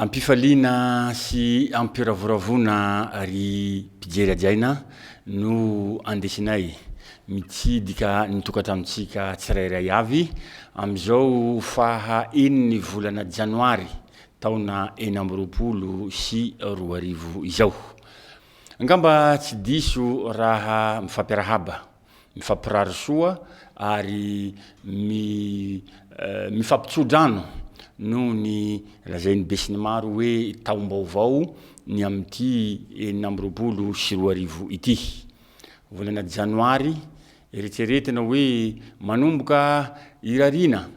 Am-pifaliana sy am-piravoravoana ry mpijery hajaina no andesinay mitsidika ny tokantranontsika tsirairay avy amin'izao faha enin'ny volana janoary taona 2026 izao. Angamba tsy diso raha mifampiarahaba, mifampirary soa ary mi mifampitso-drano noho ny lazain'ny besinimaro hoe taom-baovao ny amin'ity 2026 ity. Volana janoary, eritreretina hoe manomboka irariana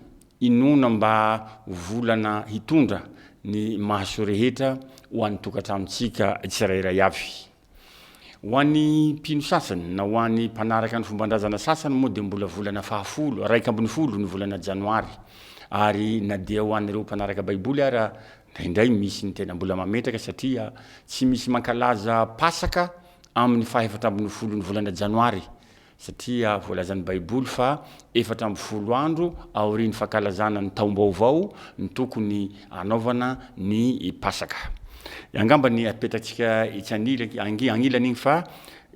inoana mba ho volana hitondra ny mahasoa rehetra ho an'ny tokantranontsika tsirairay avy. Ho an'ny mpino sasany na ho an'ny mpanaraka ny fomban-drazana sasany moa dia mbola volana fahafolo, 11 ny volana janoary. Ary na dia ho an'ireo mpanaraka baiboly ara indraindray misy ny tena mbola mametraka satria tsy misy mankalaza pasaka amin'ny faha 14 ny volana janoary satria voalazan'ny Baiboly fa 14 andro aorian'ny fankalazana ny taom-baovao no tokony hanaovana ny Pasaka. Angamba ny apetratsika etsy anilany iny fa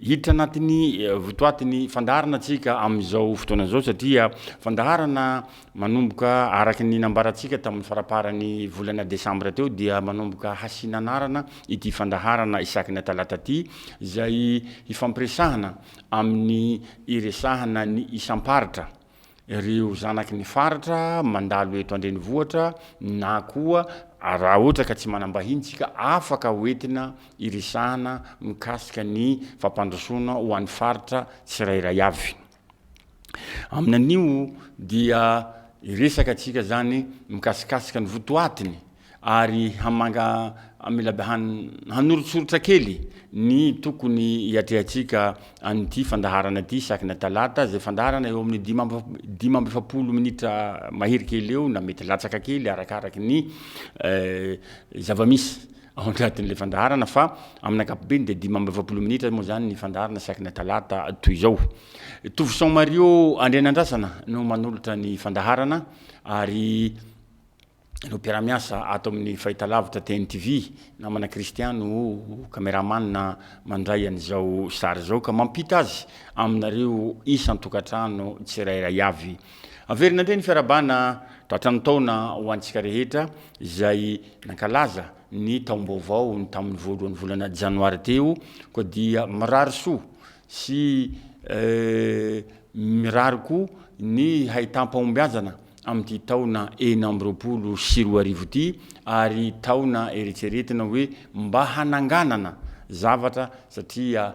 hiditra anatin'ny votoatin'ny fandaharana tsika amin'izao fotoana izao satria fandaharana manomboka araka ny nambarantsika tamin'ny faramparan'ny volana desambra teo dia manomboka hasiana anarana ity fandaharana isaky ny talata ity izay hifampiresahana amin'ny iresahana ny isam-paritra, ireo zanaky ny faritra mandalo eto an-drenivohitra na koa raha ohatra ka tsy manam-bahiny tsika afaka hoentina iresahana mikasika ny fampandrosoana ho an'ny faritra tsirairay avy. Amin'ny anio dia hiresaka tsika zany mikasikasika ny votoatiny ary hamanga hamela hanoritsoritra kely ny tokony hiatrehantsika an'ity fandaharana ity isaky ny talata, izay fandaharana eo amin'ny 45 minitra mahery kely eo na mety latsaka kely arakaraky ny zava-misy ao anatin'ilay fandaharana fa amin'ny ankapobeny dia 45 minitra moa zany ny fandaharana isaky ny talata toy izao. Tovoson Mario Andrianandrasana no manolotra ny fandaharana ary ireo mpiara-miasa ato amin'ny fahitalavitra TNTV, namana Christian no cameraman mandray an'izao sary izao ka mampita azy aminareo isan-tokantrano tsirairay avy. Averina indray ny fiarahabana tratran'ny taona ho antsika rehetra izay nankalaza ny taom-baovao ny tamin'ny voalohan'ny volana janoary teo koa dia mirary soa sy mirary koa ny hahitam-pahombiazana amin'ity taona 2026 ity ary taona eritreretina hoe mba hananganana zavatra satria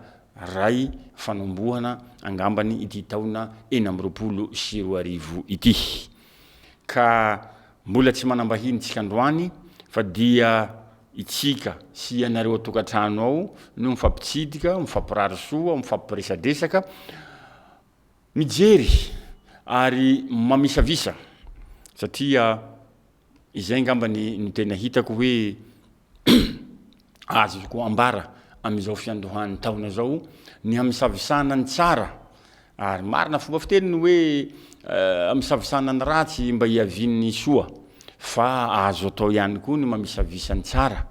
ray fanombohana angambany ity taona 2026 ity. Ka mbola tsy manam-bahiny tsika androany fa dia itsika sy ianareo an-tokantrano ao no mifampitsidika, mifampirary soa, mifampiresadresaka. Mijery ary mamisavisa satria izay angamba ny no tena hitako hoe azoko ambara amin'izao fiandohan'ny taona izao ny hamisavisana ny tsara ary marina fomba fiteny ny hoe amisavisana ny ratsy mba hiavian'ny soa fa azo atao ihany koa ny mamisavisa ny tsara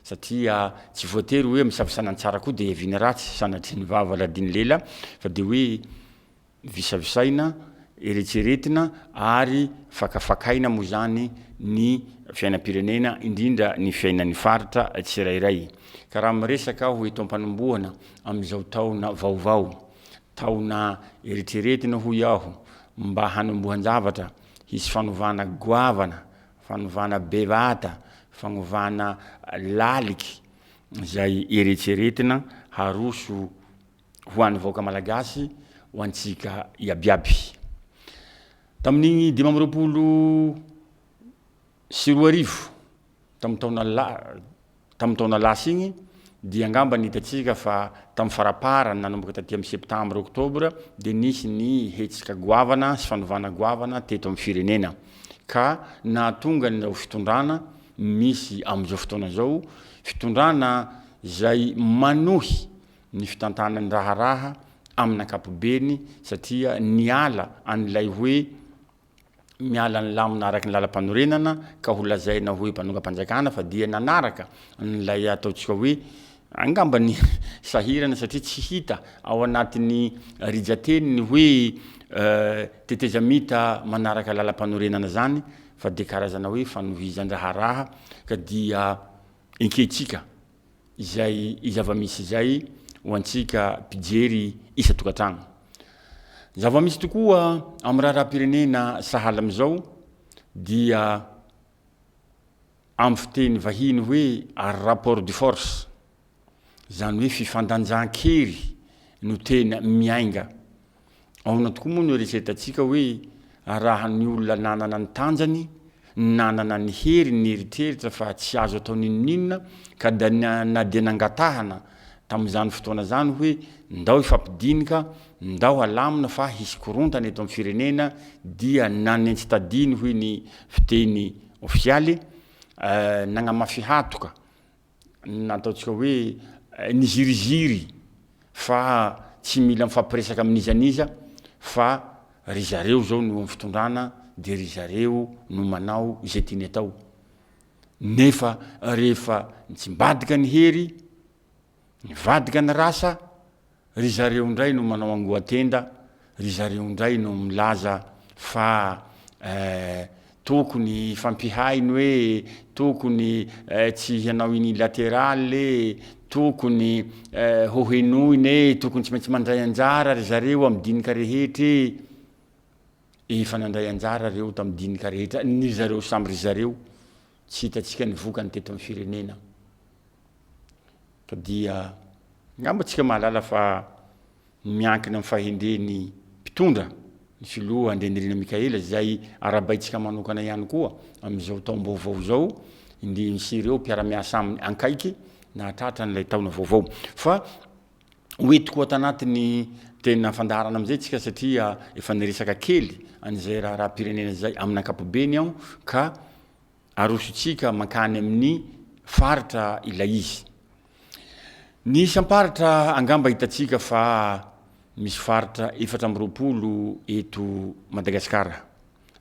satria tsy voatery hoe misavisana ny tsara koa dia hiaviany ratsy, sanatria ny vava ladin'ny lela fa dia hoe visavisaina, eretseretina ary fakafakaina moa izany ny fiainam-pirenena indrindra ny fiainan'ny faritra tsirairay. Ka raha miresaka aho eto am-panombohana amin'izao taona vaovao, taona eritreretina hoy aho mba hanombohan-javatra, hisy fanovana goavana Fanovana bevata, fanovana laliky izay eretseretina haroso ho an'ny vahoaka malagasy, ho antsika iabiaby. Tamin'igny 2025, tamin'ny taona la- Tamin'ny taona lasa igny dia angamba ny hitantsika fa tamin'ny faraparany nanomboka taty amin'ny septambra oktobra dia nisy ny hetsika goavana sy fanovana goavana teto amin'ny firenena ka nahatonga an'izao fitondrana misy amin'izao fotoana izao, fitondrana izay manohy ny fitantanany raharaha amin'ny ankapobeny satria niala an'ilay hoe. miala ny lamina araka ny lalampanorenana ka ho lazaina hoe mpanongam-panjakana fa dia nanaraka an'ilay ataontsika hoe angamba ny sahirana satria tsy hita ao anatin'ny rijan-teny ny hoe tetezamita manaraka lalampanorenana zany fa dia karazana hoe fanohizan-draharaha ka dia ekentsika izay zava-misy izay ho antsika mpijery isan-tokantrano. Zava-misy tokoa amin'ny raharaham-pirenena sahala amin'izao dia amin'ny fiteny vahiny hoe rapport de force, izany hoe fifandanjan-kery no tena miainga. Ahoana tokoa moa no eritreretantsika hoe raha ny olona nanana ny tanjany, nanana ny heriny nieritreritra fa tsy azo atao n'inon'inona ka da na dia nangatahana tamin'izany fotoana izany hoe ndao hifampidinika, ndao halamina fa hisy korontana eto amin'ny firenena dia nanentsi-tadiny hoy ny fiteny ofisialy, nagnamafy hatoka. na ataontsika hoe niziriziry fa tsy mila mifampiresaka amin'iza n'iza fa ry zareo zao no eo amin'ny fitondrana de ry zareo no manao izay tiany atao, nefa rehefa nitsimbadika ny hery, nivadika ny rasa, Ry zareo indray no manao angoa-tenda, ry zareo indray no milaza fa eh, tokony hifampihaino e, tokony eh, tsy hanao unilateral e, tokony eh, hohenoina e, tokony tsy maintsy mandray anjara ry zareo amin'ny dinika rehetra e. Efa nandray anjara reo tamin'ny dinika rehetra, ny zareo samy ry zareo, tsy hitantsika ny vokany teto amin'ny firenena. Ka dia angamba tsika mahalala fa miankina amin'ny fahendren'ny mpitondra, ny filoha Andrianirina Mickaël izay arahabaintsika manokana ihany koa amin'izao taom-baovao izao, indrindra sy ireo mpiara-miasa aminy ankaiky nahatratra an'ilay taona vaovao. Fa ho entiko ato anatin'ny tena fandaharana amin'izay tsika satria efa niresaka kely an'izay raharaham-pirenena izay amin'ny ankapobeny aho ka Arosontsika mankany amin'ny faritra ilay izy. Ny isam-paritra angamba hitantsika fa misy faritra 24 eto Madagasikara.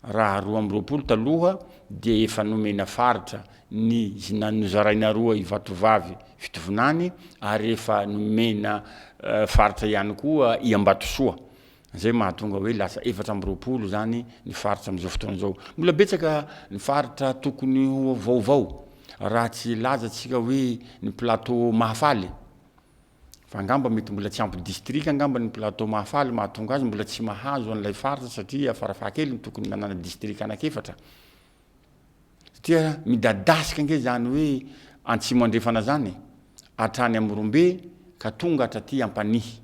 Raha 22 taloha dia efa nomena faritra ny na nozaraina roa i Vatovavy Fitovinany ary efa nomena faritra ihany koa i Ambatosoa. Zay mahatonga hoe lasa 24 zany ny faritra amizao fotoana zao. Mbola betsaka ny faritra tokony ho vaovao raha tsy hilaza tsika hoe ny plateau Mahafaly fa angamba mety mbola tsy ampy district angamba ny plateau Mahafaly mahatonga azy mbola tsy mahazo an'ilay faritra satria farafahakeliny tokony nanana district anak'efatra. Satria midadasika ange zany hoe antsimo andrefana zany hatrany Amorombe ka tonga hatraty Ampanihy.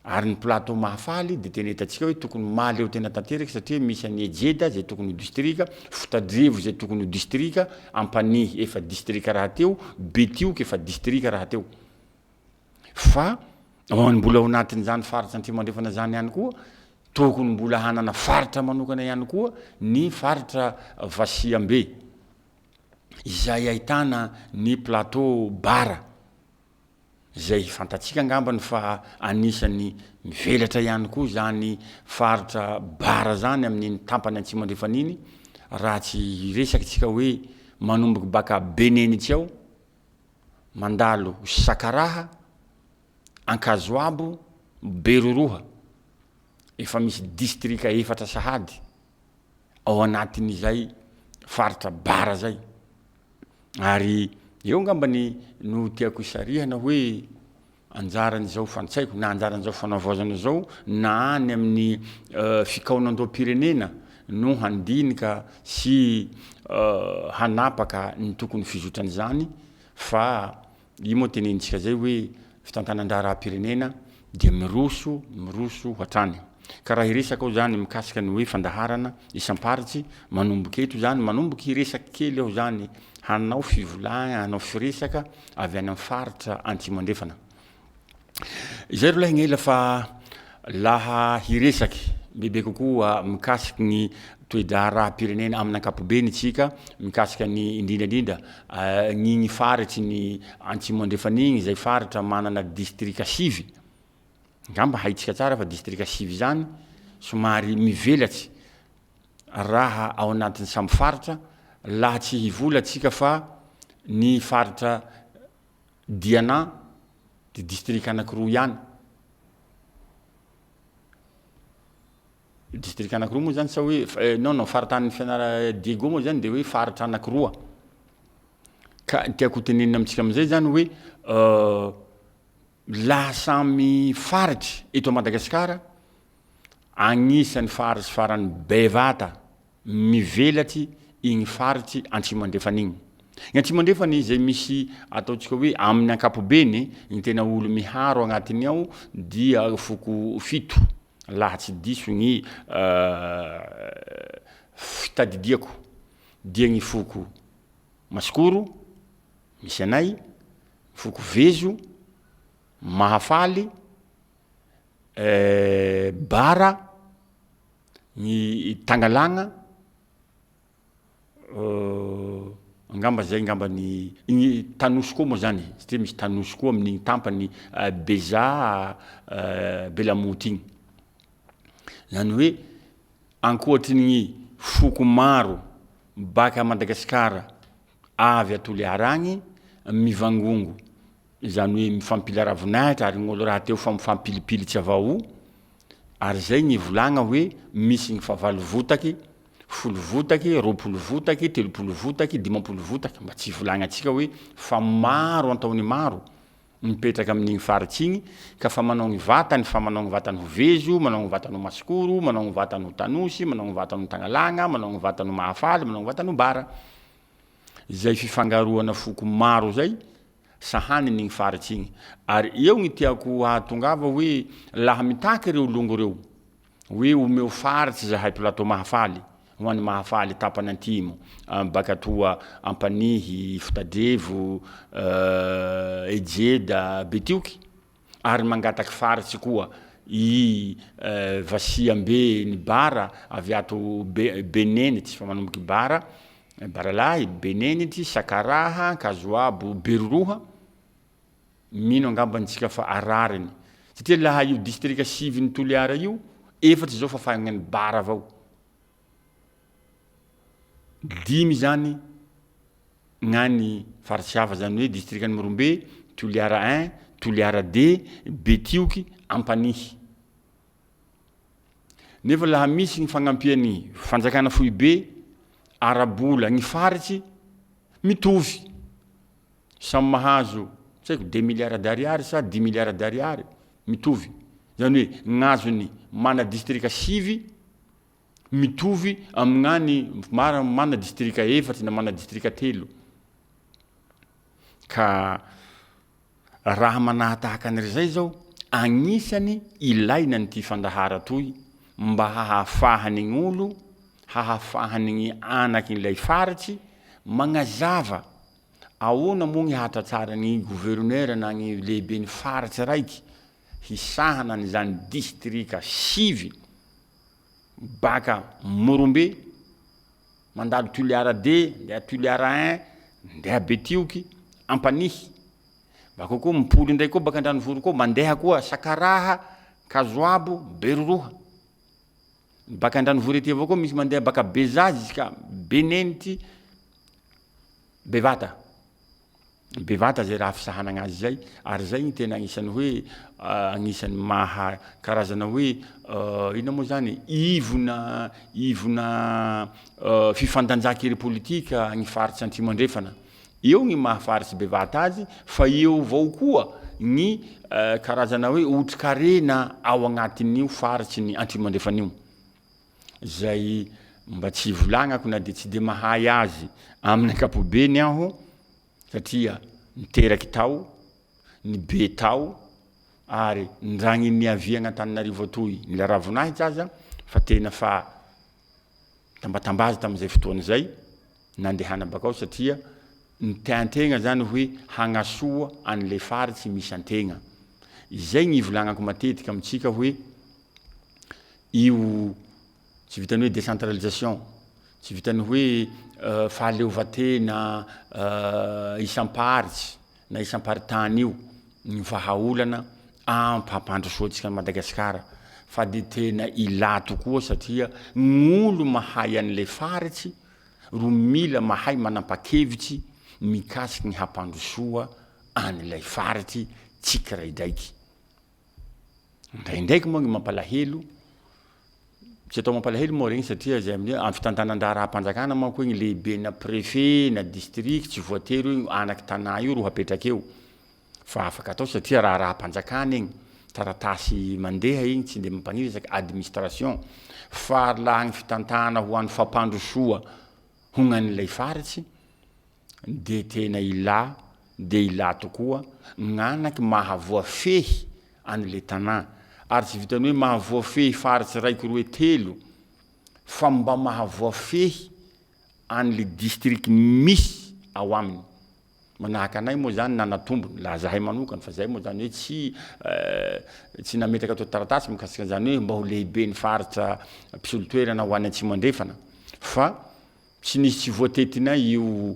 Ary ny plateau Mahafaly dia tena hitantsika hoe tokony mahaleo tena tanteraka satria misy an'i Ejeda izay tokony ho distrika, Fotadrevo izay tokony ho distrika, Ampanihy efa distrika rahateo, Betioky efa distrika rahateo. Fa mbola ao anatin'izany faritra Antrimo Andrefana izany ihany koa, tokony mbola hanana faritra manokana ihany koa ny faritra Vasiambe izay ahitana ny plateau Bara. izay fantatsika angambany fa anisan'ny mivelatra ihany koa izany faritra Bara izany amin'iny tampany atsimo andrefana iny, raha tsy hiresaka isika hoe manomboka baka Benenitsy ao, mandalo Sakaraha, Ankazoabo, Beroroha, efa misy distrika efatra sahady ao anatin'izay faritra Bara izay. Ary eo angambany no tiako hisarihana hoe anjaran'izao fantsaiko na anjaran'izao fanavaozana izao na any amin'ny fikaonandoham-pirenena no handinika sy hanapaka ny tokony fizotran'izany fa Io moa tenenintsika zay hoe fitantanan-draharaham-pirenena dia miroso miroso hatrany. Ka raha hiresaka aho zany mikasika ny hoe fandaharana isam-paritsy, manomboka eto zany, manomboka hiresaka kely aho zany, hanao fivolahana, hanao firesaka avy any amin'ny faritra Antsimo Andrefana. Izay ro lahy gn'ela fa laha hiresaky bebe kokoa mikasiky gny toe-draharaham-pirenena amin'ny ankapobeny isika, mikasika ny indrindra indrindra gn'igny faritry ny Antsimo Andrefana igny izay faritra manana distrika sivy, angamba haintsika tsara fa distrika sivy zany somary mivelatsy. raha ao anatin'ny samy faritra, laha tsy hivola tsika fa ny faritra Diana de distrika anakiroa ihany, distrika anakiroa moa zany sa hoe non non faritanin'i Fianara- Diego moa zany de hoe faritra anakiroa, ka ny tiako ho tenenina amintsika am'zay zany hoe laha samy faritry eto à Madagasikara, agnisan'ny faritsy farany bevata mivelatry igny faritsy antsimo andrefana igny. Ny antsimo andrefana izay misy ataontsika hoe amin'ny ankapobeny ny tena olo miharo agnatiny ao dia foko fito laha tsy diso gny fitadidiako dia gny foko Masikoro misy anay, foko Vezo, Mahafaly, Bara, gny Tangalagna, angamba zay ngamba ny gny Tanosy koa moa zany satria misy Tanosy koa amin'igny tampany Bezaha Belamoty igny, zany hoe ankoatry ny foko maro baka Madagasikara avy a Toliara agny mivangongo Izany hoe mifampila ravinahitra ary gn'olo rahateo fa mifampilipilitsy avao ary zay gny ivolagna hoe misy gny fahavalo votaky, folo votaky, 20 votaky, 30 votaky, 50 votaky, mba tsy ivolagnantsika hoe fa maro antaony maro mipetraka amin'igny faritsy igny ka fa manao gny vatany fa manao gny vatany ho vezo, manao gny vatany ho masikoro, manao gny vatany ho tanosy, manao gny vatany ho tagnalagna, manao gny vatany ho mahafaly, manao gny vatany ho bara. Zay fifangaroana foko maro zay sahanin'igny faritsy igny ary eo gny tiako hahatongava hoe laha mitaky reo longo reo hoe omeo faritsy zahay plateau Mahafaly, ho an'ny Mahafaly tapany antimo baka atoa Ampanihy, Fotadrevo, Ejeda, Betioky ary mangataky faritsy koa i Vasiambe ny Bara avy ato Be- Benenitsy fa manomboky Bara, Baralahy, Benenitsy, Sakaraha, Ankazoabo, Beroroha, mino angamba antsika fa rariny satria laha io distrika sivin'i Toliara io, efatry zao fa fagnan'ny Bara avao, dimy zany gn'an'ny faritsy hafa zany hoe distrikan'i Morombe, Toliara un, Toliara deux, Betioky, Ampanihy. Nefa laha misy gny fagnampian'ny fanjakana foibe ara-bola gny faritsy, mitovy, samy mahazo tsy haiko deux milliards d'ariary sa dix milliards d'ariary, mitovy, zany hoe gn'azon'ny mana distrika sivy mitovy amign'any mara- mana distrika efatry na mana distrika telo ka Raha manahatahaka an'izay zao, agnisany ilaina an'ity fandahara toy mba hahafahan'ny gn'olo, hahafahan'ny anakin'ilay faritsy magnazava ahoana moa gny hahatratraran'ny gouverneur na gny lehiben'ny faritsy raiky hisahana an'izany distrika sivy baka Morombe mandalo Toliara deux, ndeha Toliara un, ndeha Betioky, Ampanihy, bakeo koa mimpoly ndray koa baka Andranovory koa mandeha koa Sakaraha, Ankazoabo, Beroroha, baka Andranovory aty avao koa misy mandeha baka Bezaha ziska Benenitsy, Bevata. Bevata zay raha fisahanagna azy zay ary zay gny tena agnisan'ny hoe agnisan'ny maha karazana hoe inona moa zany ivona ivona fifandanjan-kery pôlitika gny faritsy antimo andrefana, eo gny maha faritsy bevata azy fa eo avao koa gny karazana hoe otrikarena ao agnatin'io faritsy ny antimo andrefana io, zay mba tsy ivolagnako na de tsy de mahay azy amin'ny ankapobeny aho satria niteraky tao, nibe tao ary ndra gny niaviagna Antananarivo atoy mila ravinahitra aza fa tena fa tambatambazy tam'zay fotoana zay nandehana bakao satria ny tian-tegna zany hoe hagnasoa an'le faritsy misy an-tegna, izay gny ivolagnako matetika amintsika hoe io tsy vitan'ny hoe décentralisation, tsy vitan'ny hoe fahaleovantena isam-paritsy na isam-paritany io ny vahaolana ampampandrosoantsika an'i Madagasikara. Fa de tena ilà tokoa satria gn'olo mahay an'le faritsy ro mila mahay manampa-kevitsy mikasiky gny hampandrosoa an'ilay faritsy tsikiraidraiky. Ndraindraiky moa gny mampalahelo, tsy atao mampalahelo moa regny satria zay am'zay am'fitantanan-draharaham-panjakana manko hoe gny lehibe na préfet na district tsy voatery hoe anaky tanà io ro hapetraky eo fa afaka atao satria raharaham-panjakana igny, taratasy mandeha igny tsy de mampagnia resaky administration fa laha gny fitantana ho an'ny fampandrosoa ho gn'an'lay faritsy de tena ilà de ilà tokoa gn'anaky mahavoafehy an'le tanà ary tsy vitan'ny hoe mahavoafehy faritsy raiky roe telo fa mba mahavoafehy an'le district misy ao aminy. Manahaka anay moa zany nana-tombony laha zahay manokany fa zahay moa zany hoe tsy tsy nametraka antontan-taratasy mikasika an'zany hoe mba ho lehiben'ny faritra mpisolo toerana ho an'ny Atsimo Andrefana fa tsy nisy tsy voatetinay io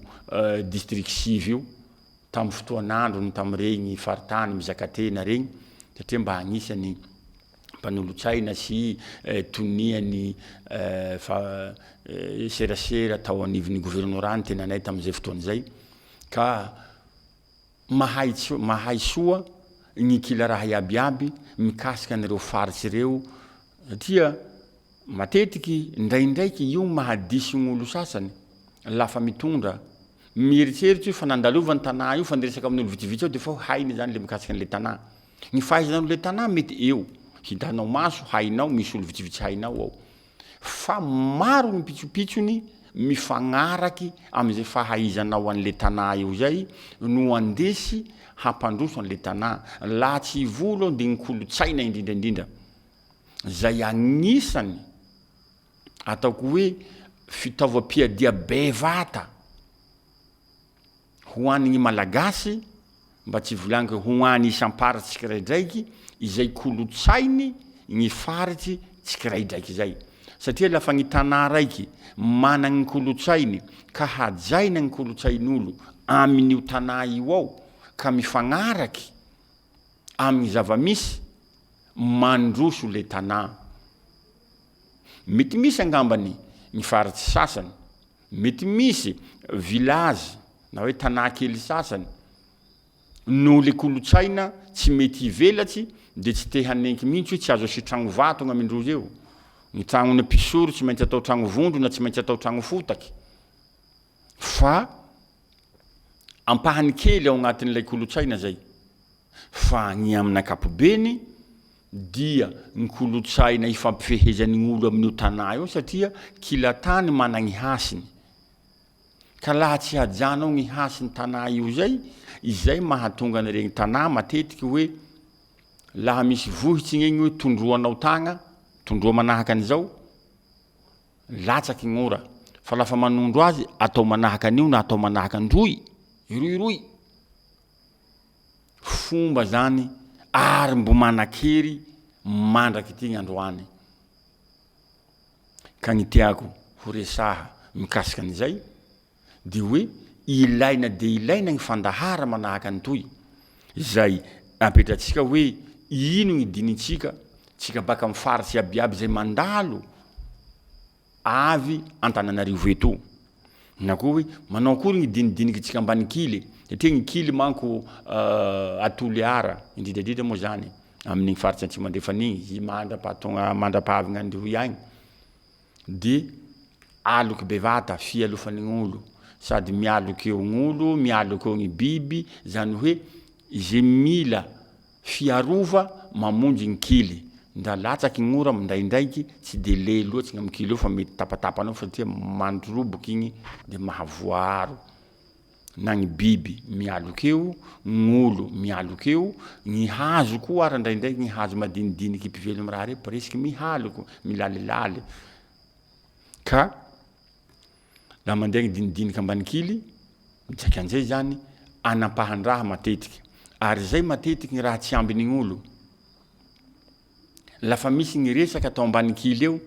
district sivy io tam'fotoan'androny tam'regny faritany mizaka tena regny satria mba agnisan'ny mpanolotsaina sy tonian'ny fa- serasera tao anivon'ny gouvernorat ny tenanay tam'zay fotoana zay ka mahay ts- mahay soa ny kila raha iabiaby mikasika an'ireo faritsy reo satria matetiky ndraindraiky io mahadiso gn'olo sasany lafa mitondra, mieritseritsy io fa nandalovany tanà io fa niresaka amin'olo vitsivitsy ao de fa ho hainy zany le mikasika an'le tanà, ny fahaizanao le tanà mety eo, hitanao maso, hainao, misy olo vitsivitsy hainao ao fa maro ny pitsopitsony mifagnaraky am'zay fahaizanao an'le tanà io zay no andesy hampandroso an'le tanà, laha tsy volo de gny kolontsaina indrindrandrindra zay agnisan'ny ataoko hoe fitaovam-piadia bevata ho an'ny Malagasy mba tsy volagniko hoe ho an'ny isam-paritsy tsikiraidraiky izay kolontsainy ny faritsy tsikiraidraiky zay satria lafa gny tanà raiky mana gny kolontsainy ka hajaina gny kolontsain'olo amin'io tanà io ao ka mifagnaraky amin'ny zava-misy, mandroso le tanà. Mety misy angambany ny faritsy sasany, mety misy village na hoe tanà kely sasany noho le kolontsaina tsy mety hivelatsy de tsy te hanenky mihitsy hoe tsy azo asia tragno vato gn'amindrozy eo, ny tragnon'ny mpisoro tsy maintsy atao tragno vondrona, tsy maintsy atao tragno fotaky fa ampahany kely ao agnatin'ilay kolontsaina zay fa ny amin'ny ankapobeny dia ny kolontsaina ifampifehezan'ny olo amin'io tanà io satria kila tany mana gny hasiny ka laha tsy hajanao gny hasin'ny tanà io zay, izay mahatonga an'iregny tanà matetiky hoe laha misy vohitsy gn'egny hoe tondroanao tagna, tondroa manahaka an'izao, latsaky gny ora fa lafa manondro azy atao manahaka an'io na atao manahaka an-droy, iroiroy, fomba zany ary mbo manan-kery mandraky ty gny androany ka ny tiako ho resaha mikasika an'izay de hoe ilaina de ilaina gny fandahara manahaka an'itoy zay apetratsika hoe ino gny dinintsika tsika baka am'faritsy iabiaby zay mandalo avy Antananarivo eto, na koa hoe manao akory gny dinidiniky tsika ambanikily satria gny kily manko a Toliara indrindrandrindra moa zany amin'igny faritsy atsimo andrefana igny i mandra-pahatonga mandra-pahavy gn'Androy agny de aloky bevata fialofan'ny gn'olo sady mialoky eo gn'olo, mialoky eo gny biby zany hoe zay mila fiarova mamonjy gny kily, ndra latsaky gn'ora ndraindraiky tsy de le loatsy gn'am'kily eo fa mety tapatapany eo satria mandroboky igny de mahavoaaro na gny biby mialoka eo, gn'olo mialoka eo, gny hazo koa ara ndraindraiky gny hazo madinidiniky mpivelo am'raha reo presque mihaloko, milalilaly ka laha mandeha gny dinidiniky ambanikily dikan'zay zany anapahan-draha matetiky ary zay matetiky gny raha tsy ambin'ny gn'olo, lafa misy gny resaka atao ambanikily eo,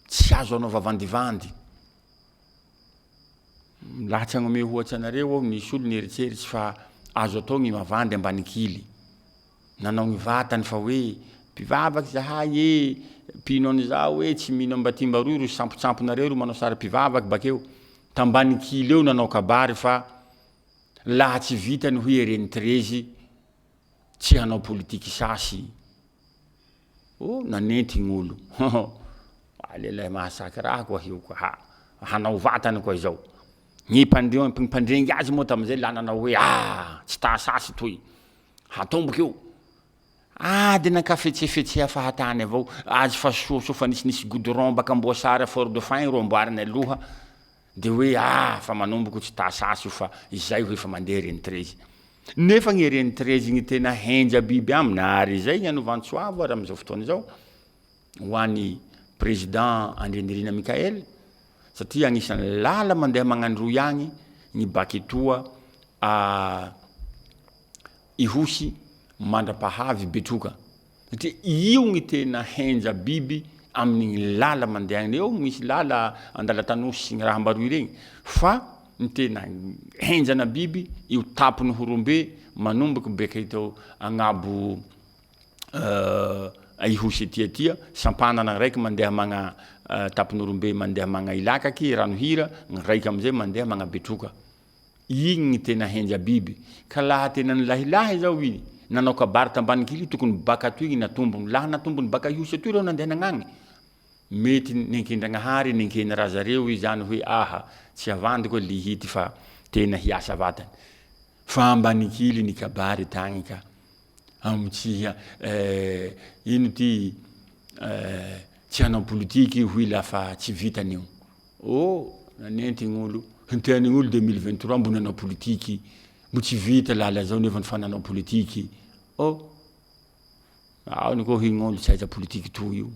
tsy azo anaova vandivandy, laha tsy hagnome ohatsy anareo aho nisy olo nieritseritsy fa azo atao gny mavandy ambanikily, nanao gny vatany fa hoe. Mpivavaky zahay e, mpino an'izao e, tsy mino ambatimbaroy ro sampontsamponareo ro manao sary mpivavaky bakeo. Tambany kily eo nanao kabary fa laha tsy vitany hoy Reny Trezy tsy hanao politiky sasy. Oh, nanenty gn'olo. Lelahy mahasaky raha koa io koa, ha, hanao vatany koa izao. Gny mpandre- gny mpandrengy azy moa tam'zay la nanao hoe ah, tsy ta sasy toy, hatomboky io. Ah de nankafetsefetsea fahatany avao, azy fa soasoa fa nisinisy goudron baka Amboasary à Fort Dauphin ro amboariny aloha, de hoe ah fa manomboky tsy ta sasy io fa izay hoe fa mandeha reny trezy. Nefa gny reny trezy gny tena henja biby aminy, ary izay gny anovan'Tsoavo ary am'izao fotoana izao, ho an'ny président Andrianirina Mickaël, satria agnisan'ny lala mandeha magnandroy agny ny bac etoa Ihosy mandra-pahavy Betroka, satria io gny tena henja biby amin'igny lala mandeha agny, eo misy lala Andalatanosy sy gny raha mbaroy regny, fa ny tena henjana biby io tapon'i Horombe manomboky beka eto agnabo Ihosy aty aty, sampanana raiky mandeha magna tapon'Horombe mandeha magna Ilakaky Ranohira, ny raiky am'zay mandeha magna Betroka. Igny ny tena henja biby. Ka laha tena ny lahilahy zao i nanao kabary tambany kily tokony baka atoy gny natombony. Laha natombony baka Ihosy atoy reo nandeha nagnagny, mety nenken-dragnahary nenkeny razareo i zany hoe aha tsy havandy koa lihity fa tena hiasa vatany. Fa ambanikily ny kabary tagny ka. Am tsy ino ty tsy hanao politiky hoy la fa tsy vitany io. Oh nanenty gn'olo, nitehan'ny gn'olo 2023 mbo nanao politiky, mbo tsy vita lala zao nefa fa nanao politiky. Oh ao ny koa hoy gn'olo tsy aiza politiky toy io.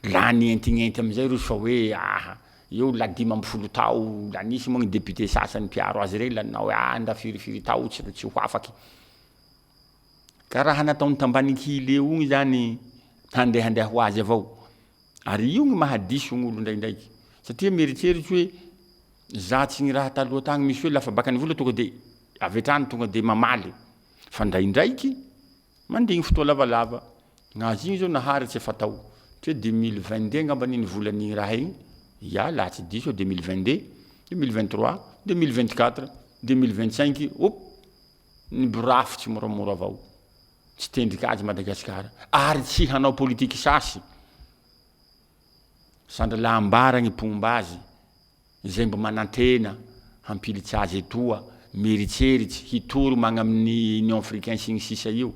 Lany entignenty amizay rozy fa hoe aha eo la 15 tao, la nisy moa gny député sasany mpiaro azy reny la nanao hoe ah ndra firifiry tao tsy tsy ho afaky. Ka raha nataony tambanikily eo igny zany handehandeha ho azy avao. Ary io gny mahadiso gn'olo ndraindraiky satria mieritseritsy hoe za tsy gny raha taloha tagny misy hoe lafa baka nivola tonga de avy hatrany tonga de mamaly fa ndraindraiky mandigny fotoa lavalava. Gnazy igny zao naharitsy efa-tao satria 2022 angamba anie nivolan'igny raha igny, ya laha tsy diso aho 2022, 2023, 2024, 2025 hop niborafy tsimoramora avao. Tsy tendrika azy Madagasikara ary tsy hanao politiky sasy. Sandra laha ambara gny mpomba azy izay mbo manantena hampilitsy azy etoa, mieritseritsy hitory magna amin'ny Union Africain sy ny sisa io.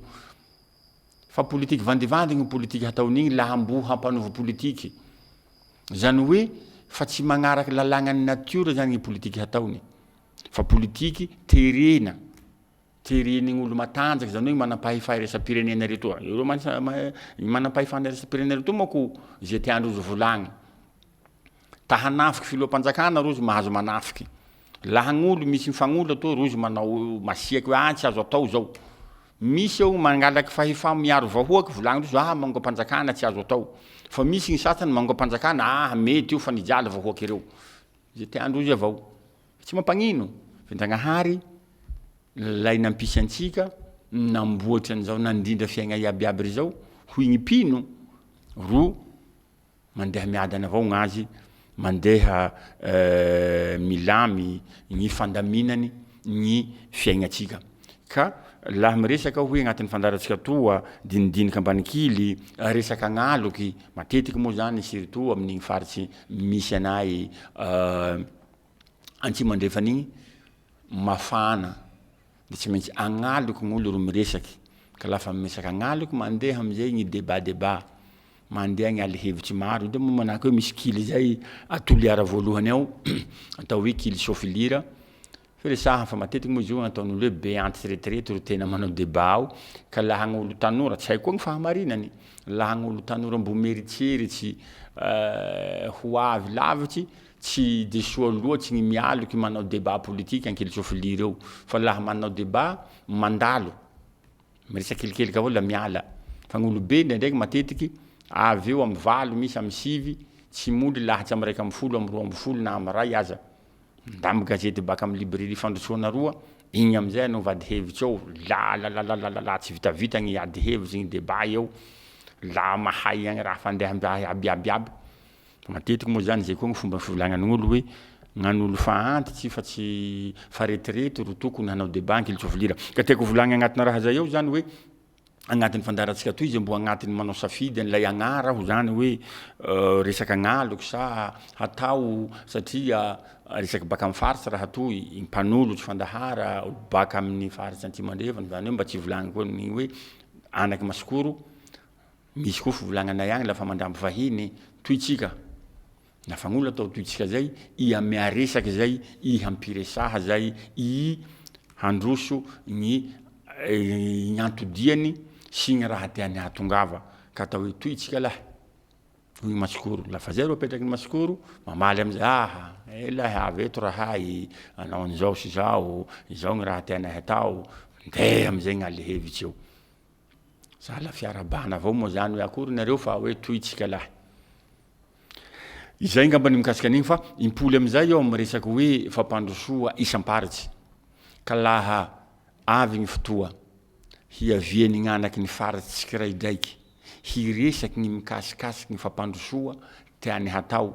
Fa politiky vandivandy gny politiky hataon'igny laha mbo hampanovo politiky. Zany hoe fa tsy magnaraky lalàgnan'ny natiora zany gny politiky hataony fa politiky terena. Teren'igny olo matanjaky zany hoe manampahefa iraisam-pirenena retoa, ireo mantsy manampahefana iraisam-pirenena retoa manko ze tiandrozy volagny, ta hanafiky filoham-panjakana rozy mahazo manafiky, laha gn'olo misy mifagnola toa rozy manao masiaky hoe ah tsy azo atao zao, misy eo mangalaky fahefa miaro vahoaky volagnindrozy ah magnongam-panjakana tsy azo atao, fa misy gny sasany magnongam-panjakana ah mety io fa nijaly vahoaky reo, ze tiandrozy avao, tsy mampagnino fa Ndragnahary Lay nampisy antsika, namboatra an'izao nandrindra fiaigna iaby iaby ry zao, hoy gny mpino, ro mandeha miadana avao gnazy, mandeha milamy gny fandaminany gny fiaignatsika. Ka laha miresaka aho hoe agnatin'ny fandaharantsika toa, dinidiniky ambanikily, resaka agnaloky, matetiky moa zany surtout amin'igny faritsy misy anay antsimo andrefana igny, mafana de tsy maintsy agn'aloky gn'olo ro miresaky, ka lafa miresaky agn'aloky mandeha am'zay gny débat débat, mandeha gny alihevitry maro, de moa manahaky hoe misy kily zay a Toliara voalohany ao atao hoe kily sôfilira, firesaha fa matetiky moa izy io ataon'olo hoe be antitry retirety ro tena manao débat ao, ka laha gn'olo tanora, tsy haiko koa gny fahamarinany, laha gn'olo tanora mbo mieritseritsy ho avy lavitsy Tsy de soa loatsy gny mialoky manao débat politique ankilitsôfiliry eo fa laha manao débat mandalo, miresaky kelikeliky avao la miala, fa gn'olobe ndraindraiky matetiky avy eo amy valo misy amy sivy tsy moly laha tsy amy 11 amy 12 na amy ray aza, ndamy gazety baka amy librairie fandrosoana aroa, igny amizay anaova ady hevitsy ao, lalalalalala tsy vitavita gny ady hevitsy gny débat eo. La mahay agny raha fandeha am'raha iaby iaby iaby. Fa matetiky moa zany zay koa gny fomba fivolagnan'olo hoe gn'an'olo fa antitsy fa tsy fa retraite ro tokony hanao débat ankilitsôfilira. Ka tiako ho volagny agnatinà raha zay ao zany hoe agnatin'ny fandaharantsika toy zay mbo agnatin'ny manao safidy an'lay agnara aho zany hoe resaka agn'aloky sa hatao satria resaky baka am'faritsy raha toy, mpanolotsy fandahara baka amin'ny faritsy antimo andrefana zany hoe mba tsy volagny koa ny hoe anaky Masikoro, misy koa fivolagnanay agny lafa mandramby vahiny, toy tsika, lafa gn'olo atao toy tsika zay, i amea resaky zay, i hampiresaha zay, i handroso gny gny antodiany sy gny raha tiany ahatongava ka atao hoe toy tsika lahy, hoy Masikoro. Lafa zay ro apetraky ny Masikoro, mamaly am'zay, aha, eh lahy avy eto rahay hanao an'zao sy zao, izao gny raha tianay hatao, ndeha am'zay gn'aly hevitsy eo. Sahala fiarahabana avao moa zany hoe akory nareo fa hoe toy tsika lahy. Izay ngamba ny mikasika an'igny fa impoly am'zay aho am'resaky hoe fampandrosoa isam-paritsy ka laha avy gny fotoa hiavian'ny gn'anaky ny faritsy tsikiraidraiky hiresaky gny mikasikasiky gny fampandrosoa tiany hatao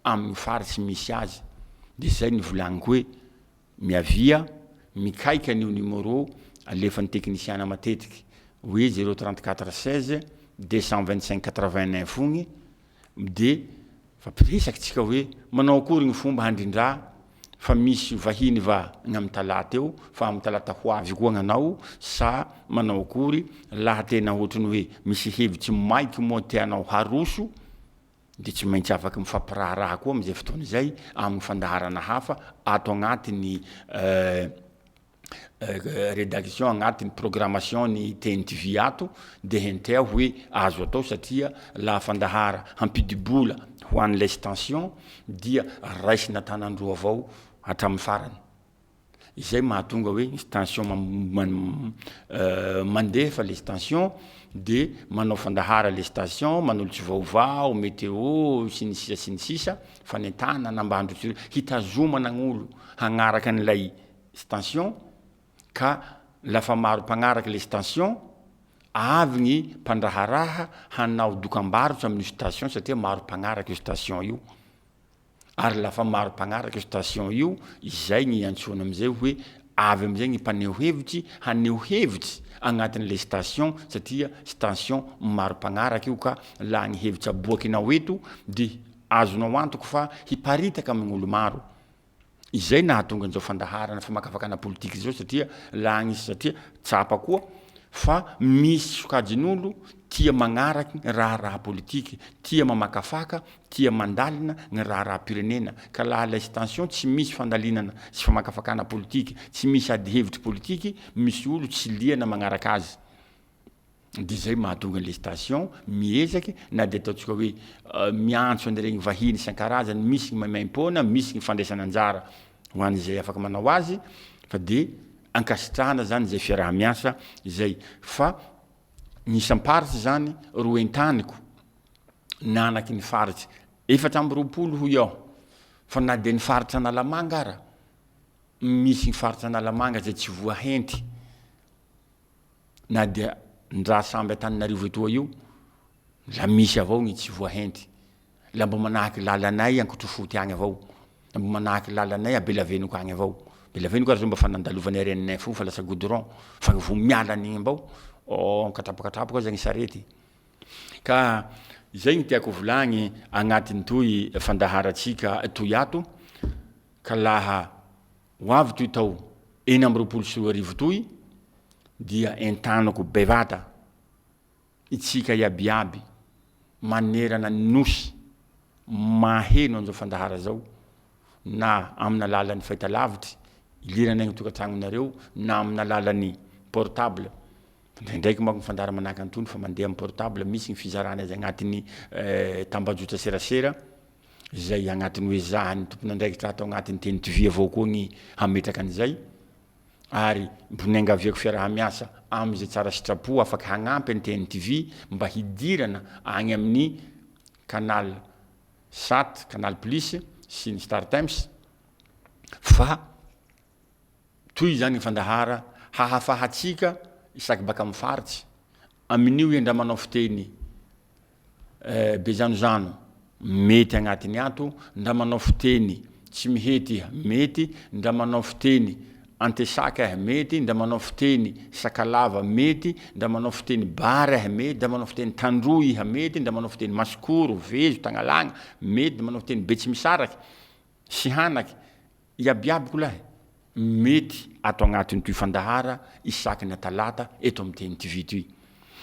amin'ny faritsy misy azy de zay ny volagniko hoe miavia mikaika an'io numéro alefan'ny teknisiana matetiky hoe 0 34 16 225 89 igny de fampiresaky tsika hoe manao akory gny fomba handrindrà fa misy vahiny va gny amy talata eo fa amy talata ho avy koa gnanao sa manao akory laha tena ohatrany hoe misy hevitsy maiky moa tianao haroso de tsy maintsy afaky mifampiraharaha koa am'zay fotoana zay amy fandaharana hafa ato agnatin'ny rédaction, agnatin'ny programmation ny TNTV ato de hentea hoe azo atao satria laha fandahara hampidibola ho an'lay station dia raisina tanandroa avao hatramin'ny farany. Izay mahatonga hoe ny station mandefa le station de manao fandahara le station, manolotsy vaovao, météo sy ny sisa sy ny sisa, fanentanana mba handroso hitazomana gn'olo hagnaraka an'ilay station ka lafa maro mpagnaraky le station avy gny mpandraharaha hanao dokam-barotsy amin'io station satria maro mpagnaraky io station io, ary lafa maro mpagnaraky io station io izay gny iantsoana am'izay hoe avy am'izay gny mpaneho hevitsy haneho hevitsy agnatin'le station satria station maro mpagnaraky io ka laha gny hevitsy aboakinao eto de azonao antoky fa hiparitaka amin'olo maro. Izay nahatonga an'izao fandaharana famakafakana politiky zao satria laha gny satria tsapa koa fa misy sokajin'olo tia magnaraky raharaha politiky, tia mamakafaka, tia mandalina gny raharaham-pirenena ka laha lay station tsy misy fandalinana sy famakafakana politiky, tsy misy ady hevitry politiky, misy olo tsy liana magnaraka azy. De zay mahatonga an'le station miezaky na de ataontsika hoe miantso an'iregny vahiny isan-karazany, misy gny maimaimpoana, misy gny fandraisana anjara ho an'izay afaky manao azy fa de ankasitrahana zany zay fiaraha-miasa zay fa ny isam-paritsy zany ro entaniko nanaky ny faritsy 24 hoy aho fa na de ny faritsy Analamanga ara misy gny faritsy Analamanga zay tsy voahenty na dia ndra samby Antananarivo etoa io la misy avao gny tsy voahenty, la mbo manahaky lalanay Ankotrofoty agny avao, la mbo manahaky lalanay a Belavenoka agny avao, Belavenoka ary zao mba fa nandalovan'ny RN fo fa lasa goudron fa vo miala an'igny mbao katrapokatrapoka aza gny sarety. Ka zay gny tiako volagny agnatin'ny toy fandaharantsika toy ato ka laha ho avy toy tao 2026 toy dia entaniko bevata itsika iabiaby manerana ny nosy maheno an'izao fandahara zao na amin'ny alalan'ny fahitalavitry ilirana agny tokantragnonareo na amin'ny alalan'ny portable ndraindraiky manko ny fandahara manahaka an'itony fa mandeha amy portable, misy ny fizarana azy agnatin'ny tambajotra serasera zay agnatin'ny hoe zahan'ny tompon'andraikitra ato agnatin'ny TNTV avao koa gny hametraka an'izay ary mbo niangaviako fiaraha-miasa am'izay tsara sitrapo afaky hagnampy ny TNTV mba hidirana agny amin'ny canal sat, canal plus sy ny star times fa toy zany ny fandahara hahafahatsika isaky baka amy faritsy amin'io iha ndra manao fiteny. Bezanozano, mety agnatiny ato, ndra manao fiteny Tsimihety iha, mety, ndra manao fiteny Antesaka iha, mety, ndra manao fiteny Sakalava, mety, ndra manao fiteny Bara iha, mety, ndra manao fiteny Tandroy iha, mety, ndra manao fiteny Masikoro, Vezo, Tagnalagna, mety, ndra manao fiteny Betsimisaraky, Sihanaky, Iabiaby kolahy mety ato agnatin'itoy fandahara isaky ny atalata eto amin'ny Teny TV toy.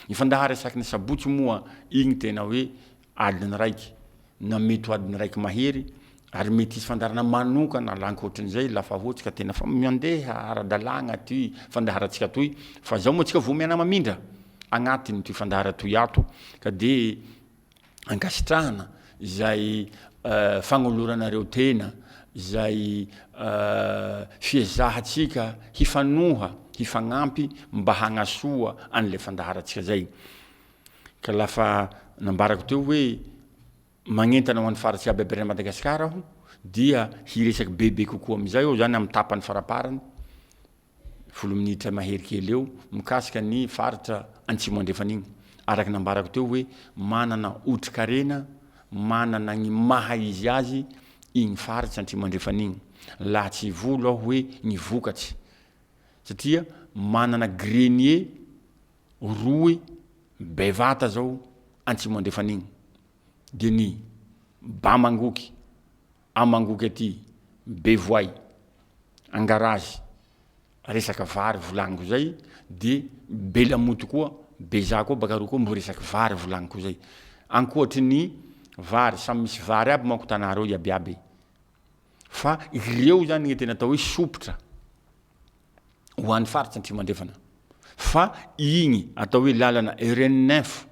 Ny fandahara isaky ny sabotsy moa igny tena hoe adiny raiky na mety ho adiny raiky mahery ary mety hisy fandaharana manokana la ankoatrin'izay lafa ohatsy ka tena fa mandeha ara-dalàgna ty fandaharantsika toy fa zao moa tsika vao miana-mamindra agnatin'itoy fandahara toy ato ka de ankasitrahana izay fagnoloranareo tena, izay fiezahantsika hifanoha, hifagnampy mba hagnasoa an'le fandaharantsika zay. Ka lafa nambarako teo hoe magnentana ho an'ny faritsy iaby aby eran'i Madagasikara aho dia hiresaky bebe kokoa am'zay aho zany am'tapany faraparany 10 minitra mahery kely eo mikasika ny faritra Antsimo Andrefana igny. Araka ny nambarako teo hoe manana otrikarena, manana gny maha izy azy igny faritra Antsimo Andrefana igny. Laha tsy hivolo aho hoe gny vokatsy satria manana grenier roe bevata zao Antsimo Andrefana igny de ny Bamangoky Amangoky aty Bevoay Angarazy resaka vary volagniko zay de Belamoty koa Bezaha koa baka aroa koa mbo resaky vary volagniko zay ankoatry ny vary samy misy vary aby manko tanà reo iabiaby fa ireo zany gny tena atao hoe sompitra ho an'ny faritsy Atsimo Andrefana fa igny atao hoe lalana RN neuf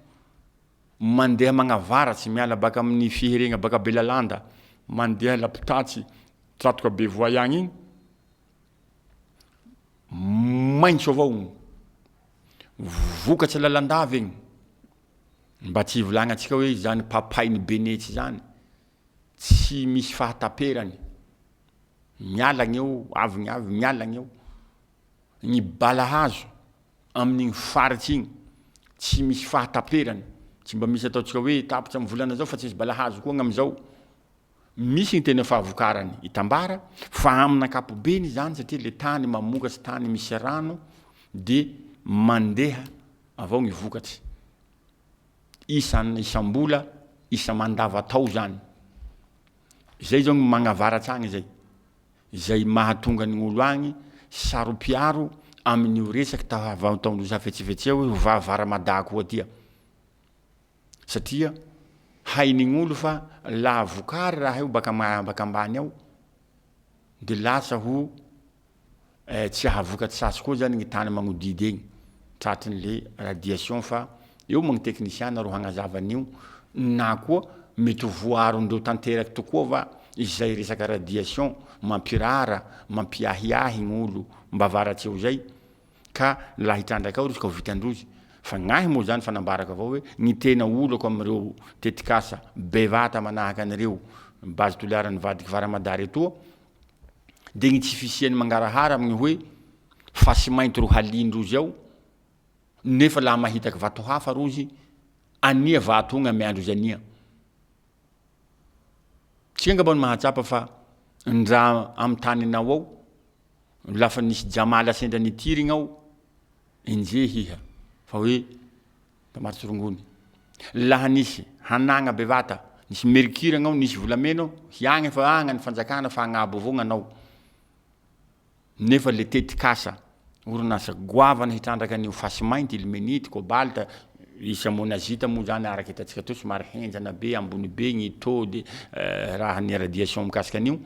Mandeha magnavaratsy miala baka amin'ny fiheregna baka Belalanda mandeha Lapotatsy tratoka Bevoay agny igny, maintso avao igny, vokatry lalandava igny, mba tsy hivolagnantsika hoe zany papain'i Benetsy zany, tsy misy fahataperany, miala gny eo avy gny avy, miala gny eo, ny balahazo amin'igny faritsy igny tsy misy fahataperany, tsy mba misy ataontsika hoe tapitra amin'ny volana zao fa tsy misy balahazo koa gn'amizao, misy ny tena fahavokarany hitambara fa amin'ny ankapobeny zany satria le tany mamokatry tany misy rano de mandeha avao gny vokatry isan- isam-bola isa-mandavatao zany, zay zao gny magnavaratsy agny zay. izay mahatonga ny olo agny saro-piaro amin'io resaky tahavataondrozy hafetsifetsea hoe ho vavara Mada koa tya satria hain'ign'olo fa laha vokary raha io baka baka ambany ao de lasa ho tsy ahavokatry sasy koa zany gny tany magnodidy egny tratrin'le radiation fa eo moa gny teknisiana ro hagnazava an'io na koa mety ho voaarondreo tanteraky tokoa va izay resaka radiation mampirara mampiahiahy gn'olo mba avaratsy eo zay ka laha hitrandraky ao rozy ka ho vitandrozy fa gnahy moa zany fa nambarako avao hoe gny tena olako am'ireo tetikasa bevata manahaky an'ireo base Toliara nivadiky Vara Mada retoa de gny tsy fisian'ny mangarahara amin'ny hoe fasy mainty ro halindrozy ao nefa laha mahitaky vato hafa rozy ania vato ogny amiandrozy ania tsika angamba no mahatsapa fa ndra amy taninao ao lafa nisy jamala sendra nitiry gnao enjehy iha fa hoe Mpamatsy rongony. Laha nisy hanagna bevata, nisy mercure gnao, nisy volamena ao, hiagny fa agny ny fanjakana fa agnabo avao gnanao. Nefa le tetikasa, orinasa goavana hitrandraka an'io fasy mainty, ilmenite, cobalt, isa monazite moa zany araky hitantsika teo somary henjana be, ambony be gny taux de raha ny radiation mikasika an'io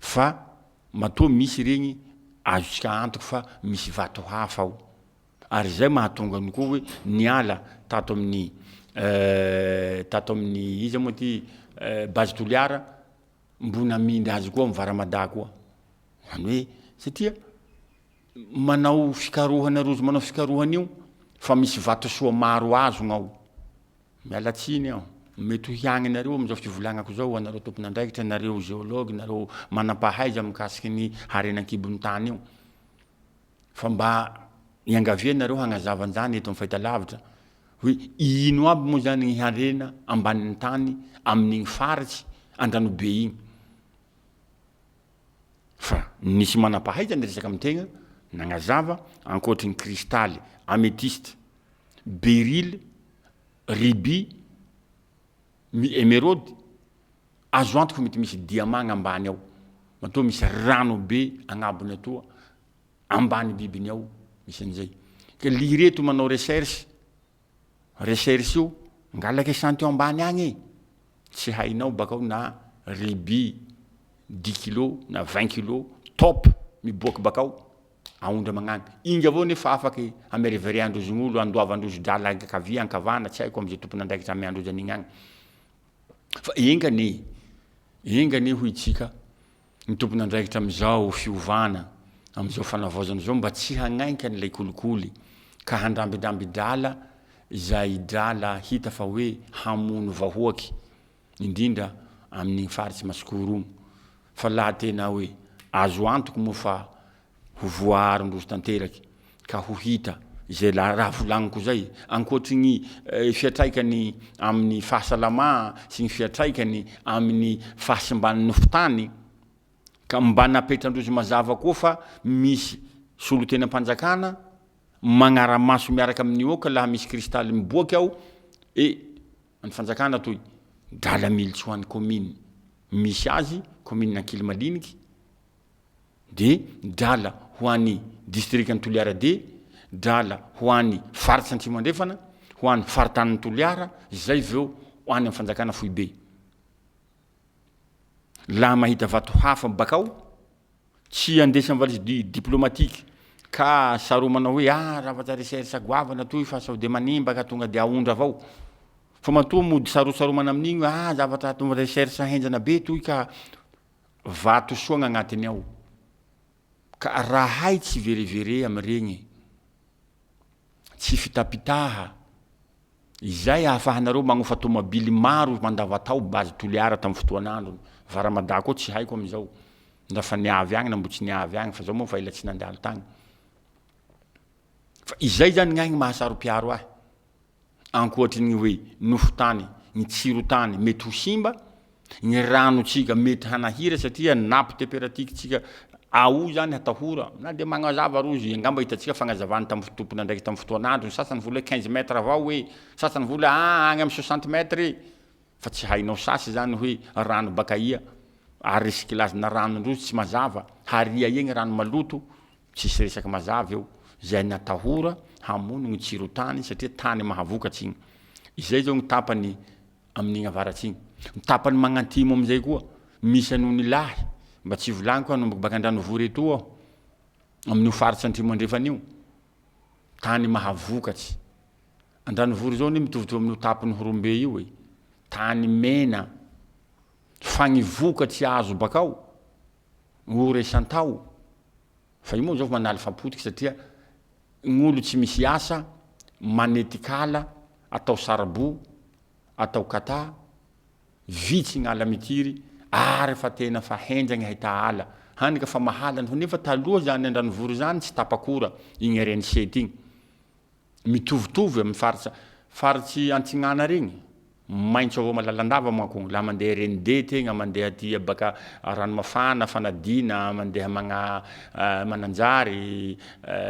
fa matoa misy regny azontsika antoky fa misy vato hafa ao. Ary zay mahatonga ny koa hoe niala tato amin'ny tato amin'ny iza moa ty base Toliara mbo namindra azy koa am Vara Mada koa, zany hoe satria manao fikarohana rozy manao fikarohana io fa misy vatosoa maro azo gnao, miala tsiny aho mety ho hiagninareo am'zao fivolagnako zao anareo tompon'andraikitra nareo geologue nareo manam-pahaiza mikasiky ny harena an-kibon'ny tany io. Fa mba iangavia nareo hagnazava an'izany eto am fahitalavitra. Hoe ino aby moa zany ny harena ambanin'ny tany amin'igny faritsy Andranobe igny. Fa nisy manam-pahaizana niresaka amin-tegna nagnazava ankoatry ny kristaly, amethyste, beryl, rubis, ny emeraude, azo antoka fa mety misy diamant gn'ambany ao, matoa misy rano be agnabony atoa, ambany bibiny ao misy an'izay. Ka lireto manao recherche, recherche io ngalaky echantillon ambany agny e, tsy hainao bakao na rubis dix kilo na vingt kilo top miboaky bakao aondra magnagny, ingy avao nefa afaky hameriveriandrozy gn'olo andoavandrozy drala ankavia ankavana tsy haiko am'zay tompon'andraikitra amiandrozy an'igny agny. Fa enga anie, enga anie hoy tsika ny tompon'andraikitra amin'izao fiovana, amin'izao fanavaozana izao mba tsy hagnainka an'ilay kolikoly ka handrambidramby drala izay drala hita fa hoe hamono vahoaky, indrindra amin'igny faritsy Masikoro igny fa laha tena hoe azo antoky moa fa ho voaaron-drozy tanteraky ka ho hita izay la raha volagniko zay, ankoatry ny fiantraikany amin'ny fahasalama sy ny fiantraikany amin'ny fahasimban'ny nofon-tany, ka mba napetran-drozy mazava koa fa misy solontenam-panjakana magnara-maso miaraka amin'ny oka laha misy kristaly miboaky ao, e ny fanjakana toy, drala militsy ho an'ny commune misy azy, commune Ankilimaliniky, de drala ho an'ny distrikan'i Toliara de drala ho an'ny faritsy Antsimo Andrefana, ho an'ny faritanin'i Toliara, zay veo ho any amin'ny fanjakana foibe. Laha mahita vato hafa bakao, tsy andesy amin'ny valise di- diplomatique ka saromana hoe ah zavatra recherche goavana toy fa sao de manimba ka tonga de aondra avao, fa matoa mody sarosaromana amin'igny hoe ah zavatra atao recherche henjana be toy ka Vato soa gn'agnatiny ao. Ka raha hay tsy verevere amiregny, tsy fitapitaha, izay ahafahanareo magnofa tomabily maro mandavatao base Toliara tam fotoan'androny, Varamada koa tsy haiko amizao ndra fa niavy agny na mbo tsy niavy agny fa zao moa fa ela tsy nandalo tagny. Fa izay zany gnahy gny mahasaropiaro ahy. Ankoatry ny hoe nofon-tany, ny tsiron-tany mety ho simba, ny ranontsika mety hanahira satria nappe temperatique-tsika ao zany hatahora, na de magnazava rozy, angamba hitantsika fagnazavany tamin'ny tompon'andraikitra tamin'ny fotoan'andro, ny sasany vola hoe quinze mètres avao hoe, sasany vola ah agny amin'ny soixante mètres e, fa tsy hainao sasy zany hoe rano baka aia, ary recyclage-na ranon-drozy tsy mazava, haria egny rano maloto, Tsisy resaky mazava eo, zay natahora hamono gny tsiron-tany satria tany mahavokatsy igny. Izay zao gny tapany amin'igny avaratsy igny. Ny tapany magnantimo amizay koa, misy an'Onilahy, mba tsy volagniko hanomboky baka Andranovory etoa aho, amin'io faritsy antrimo andrefana io, tany mahavokatsy. Andranovory zao anie mitovitovy amin'io tapon'i Horombe io e, tany mena, fa gny vokatsy azo bakao, O resantao, fa io moa zao manaly fapotiky satria gn'olo tsy misy asa manetik'ala atao saribou, atao kata, vitsy gn'ala mitiry ary fa tena fa henjagny ahita ala, hany ka fa mahalany fa nefa taloha zany Andranovory zany tsy tapak'ora igny RN7 igny. Mitovitovy amin'ny faritra faritsy antsignana regny, maintso avao malalandava manko laha mandeha RND tegna mandeha aty baka Ranomafana, Fanadina, mandeha magna Mananjary,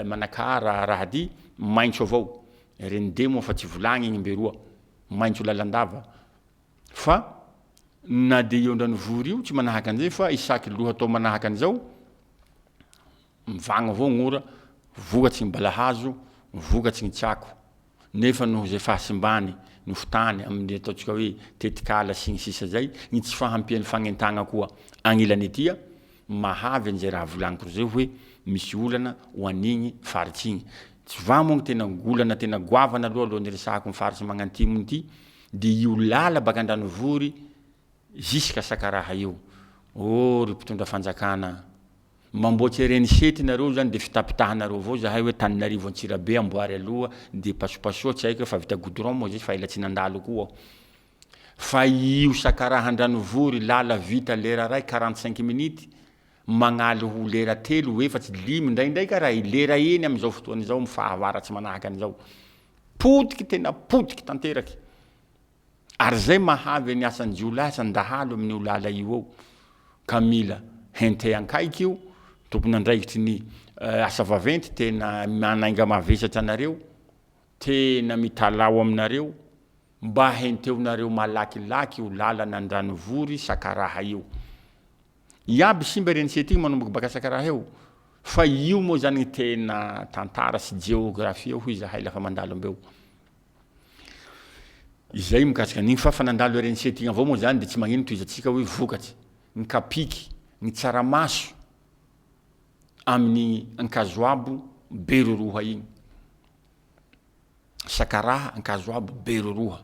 Manakara raha ty maintso avao, RND moa fa tsy volagny igny mberoa, maintso lalandava fa na de io Andranovory io tsy manahaky an'izay fa isaky lohatao manahaky an'izao Mivagno avao gn'ora, vokatry ny balahazo, vokatry ny tsako, nefa noho zay fahasimbany nofon-tany amin'ny ataontsika hoe tetikala sy ny sisa zay, ny tsy fahampian'ny fagnentagna koa agnilany aty mahavy an'izay raha volagniko zay hoe misy olana ho an'igny faritsy igny. Tsy va moa gny tena olana tena goavana aloha alohan'ny hiresahako ny faritsy magnantimo ity de io lala baka Andranovory jusqu'à Sakaraha io. Oh ry mpitondra fanjakana! Mamboatse reny sety nareo zany de fitapitahanareo avao zahay hoe Taninarivo Antsirabe amboary aloha de pasopasoa tsy haiko fa vita goudron moa zay fa ela tsy nandalo koa aho. Fa io Sakaraha Andranovory lala vita lera ray 45 minutes magnaly ho lera telo efatsy limy ndraindraiky ara lera eny amizao fotoana izao am fahavaratsy manahaka anizao. Potiky tena potiky tanteraky. Ary zay mahavy ny asan-jiolahy, asan-dahalo amin'io lala io eo. Ka mila henteha ankaiky io, tompon'andraikitry ny asa vaventy tena manainga mavesatra anareo, tena mitalaho aminareo mba henteonareo malakilaky io lalana Andranovory Sakaraha io. Iaby simba reny sety igny manomboky baka Sakaraha eo, fa io moa zany gny tena tantara sy jeografia hoy zahay lafa mandalo mbeo. Izay mikasika an'igny fa fa nandalo RNC ty avao moa zany de tsy magnino tohizantsika hoe vokatry ny kapiky ny tsaramaso amin'igny Ankazoabo Beroroha igny. Sakaraha Ankazoabo Beroroha,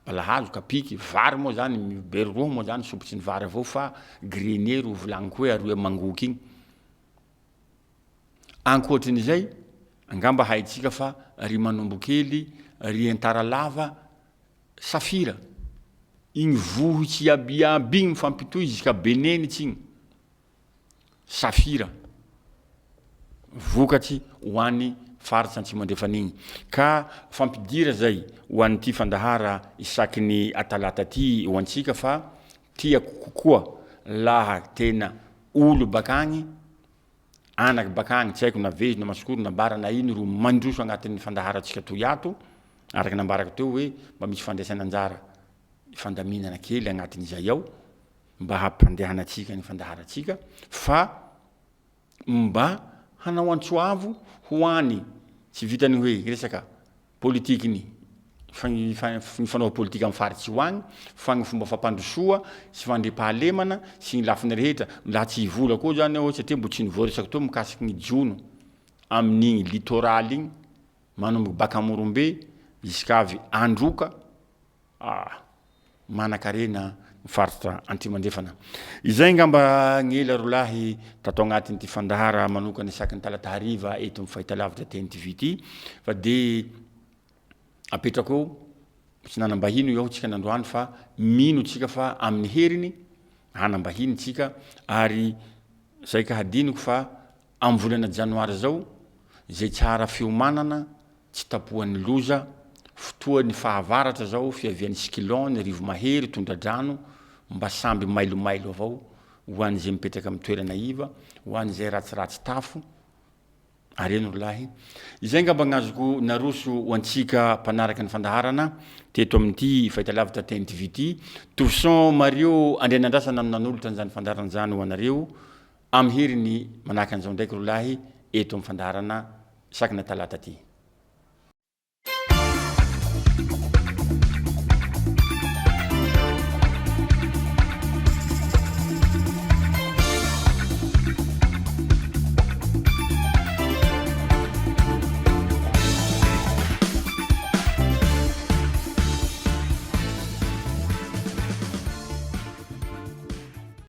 balahazo, kapiky, vary moa zany Beroroha moa zany sompitry ny vary avao fa grenier ro volagniko hoe aroy Mangoky igny. Ankoatrin'izay, angamba haintsika fa ry Manombokely, ry Antaralava, Safira, igny vohitsy iabiaby igny mifampitohy ziska Benenitsy igny, Safira, vokatry ho an'ny faritra Antsimo Andrefana igny. Ka fampidira zay ho an'ity fandahara isaky ny atalata ty ho antsika fa tiako kokoa laha tena olo bakagny, anaky bakagny, tsy haiko na vezo na masikoro na bara na ino ro mandroso agnatin'ny fandaharantsika toy ato, araka nambarako teo hoe mba misy fandraisana anjara fandaminana kely agnatin'izay ao mba hampandehanantsika ny fandaharantsika fa mba hanao antso avo ho any tsy vitan'ny hoe resaka politiky ny ny fanaova politika amin'ny faritsy io agny fa ny fomba fampandrosoa sy fandriampahalemana sy ny lafiny rehetra laha tsy hivola koa zany aho satria mbo tsy nivoaresako teo mikasiky ny jono amin'igny littoral igny manomboky baka Morombe jusqu'avy Androka Ah! Manankarena ny faritra Antrimo Andrefana. Izay angamba ny ela rolahy tato agnatin'ity fandahara manokana isaky ny talata hariva eto amin'ny fahitalavitra TNTV ity fa de apetrako eo, tsy nanam-bahiny eo tsika nandroany fa mino tsika fa amin'ny heriny hanam-bahiny tsika ary saika hadinoko fa Amin'ny volana janoary izao, izay tsara fiomanana, tsy tapohan'ny loza, fotoan'ny fahavaratra izao, fiavian'ny cyclone, rivo-mahery, tondra-drano, mba samby mailomailo avao, ho an'izay mipetraka amin'ny toerana iva, ho an'izay ratsiratsy tafo, areno ry lahy. Izay angamba ny azoko naroso ho antsika mpanaraka ny fandaharana teto amin'ity fahitalavitra TNTV ity. Tovison Mario Andrianandrasana no nanolotra an'izany fandaharana izany ho anareo. Amin'ny heriny manahaka an'izao ndraiky rolahy eto amin'ny fandaharana isaky ny talata ty.